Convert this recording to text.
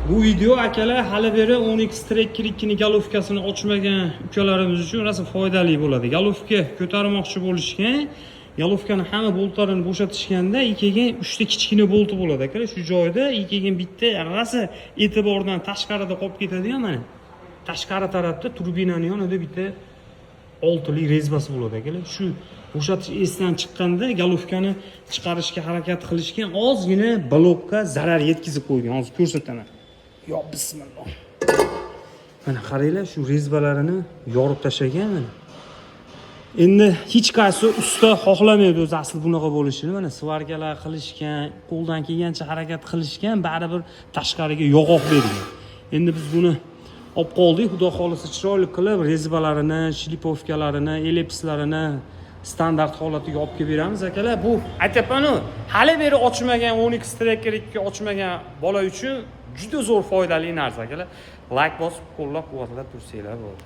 Bu video, akalar, hali beri Onix Tracker 2 ni головка sini ochmagan ukalarimiz uchun rosa foydali bo'ladi. Головка ko'tarmoqchi bo'lishgan, головка ni hamma boltlarini bo'shatishganda, keyin 3 ta kichkina bolti bo'ladi, akalar, shu joyda, keyin bitta rosa e'tibordan tashqarida qolib ketadigan, mana tashqari tarafda turbinani yonida bitta oltili резьба si bo'ladi, akalar. Shu bo'shatish esdan chiqqanda головка ni chiqarishga harakat qilishgan, ozgina blokka zarar yetkazib qo'ygan. Hozir ko'rsataman. Yo bismillah, mana qaranglar, shu резьба larini yorib tashlagan, mana. Endi hech qaysi usta xohlamaydi o'zi asli bunaqa bo'lishini. Mana сварка lar qilishgan, qo'ldan kelgancha harakat qilishgan, baribir tashqariga yog'oq bergan. Endi biz buni olib qoldik, xudo xohlasa, chiroyli qilib резьба larini, шлифовка larini, elipslarini standart holatiga olib kelib beramiz, akalar. Bu aytyapmanu, hali beri ochmagan, Onix Tracker 2 ochmagan bola uchun juda zo'r foydali narsa, akalar. Layk bosib, qo'llab quvvatlab tursanglar bo'ldi.